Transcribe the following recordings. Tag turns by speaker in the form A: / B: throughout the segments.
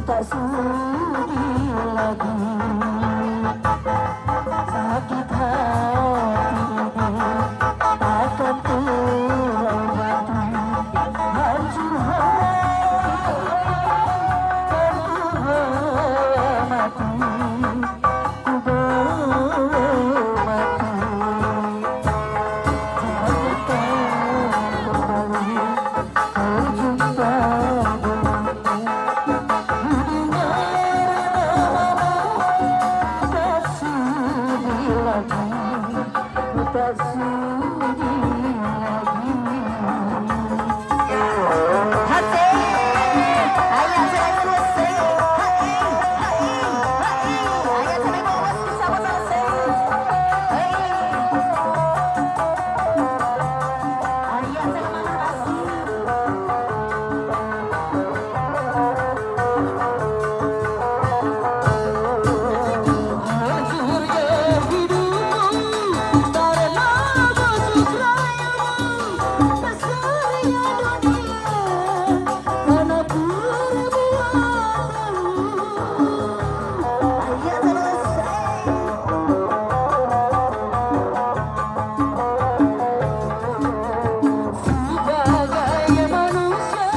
A: Tak sudi lagi. Sakit hati ini takkan terobati. Hancur hati kan ku bawa mati. Ku bawa mati. Jangan kembali berjumpa denganmu. Ku dengar namamu, tak sudi lagi. Ku tak sudi lagi.
B: Hati, ayah saya selesai. Hai, hai, hai, ayah saya mau sama selesai. Hei, ayah saya mau kasih.
A: Hancurnya hidupku karena busuk rayumu. Besarnya dunia karena perbuatanmu.
B: Ayah selesai.
A: Sebagai manusia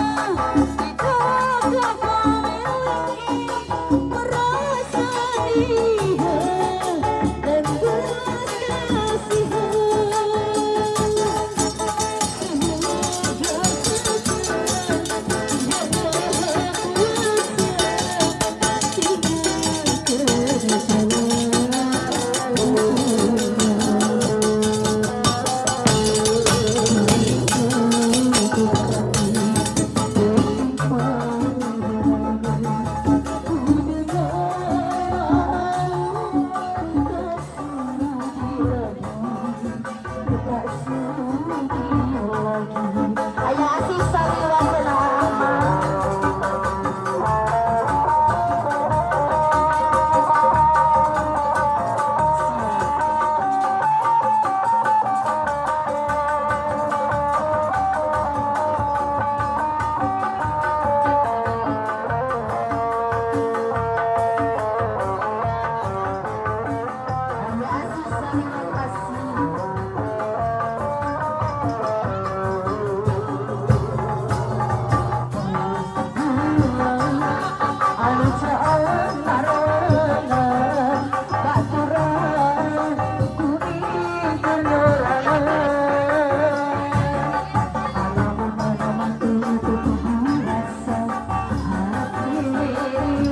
A: tidak kau memiliki perasaan dia dan belas kasihan. Semoga sekarang Yang Maha Kuasa tinggalkan salah. Ku dengar namamu, ku tak sudi lagi. Ku tak sudi lagi.
B: Ayah sisa selama. Ayah sisa kasih.
A: Anu jalan narongan baturan kuning kenorangan. Alam mana tutup rasa hati mengajari.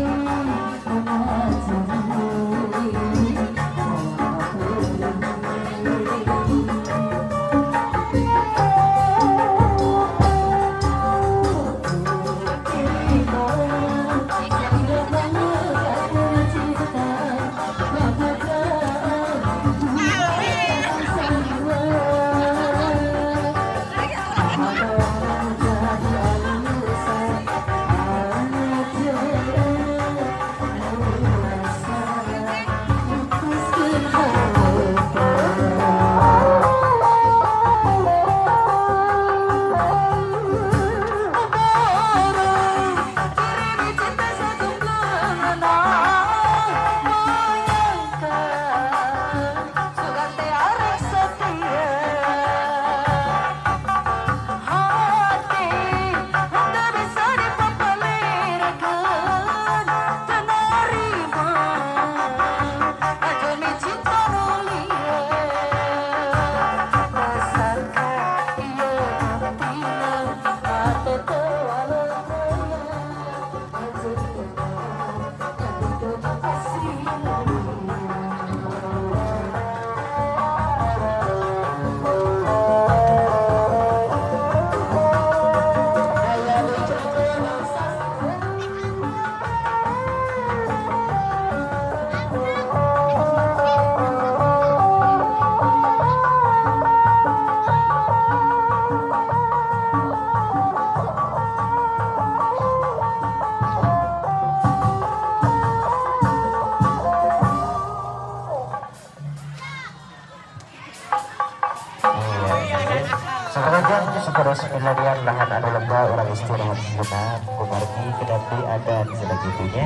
C: Oh. Sebenarnya 9 lahan anu lega urang istirahat sejenak, kumargi kedap deui adan segitunya.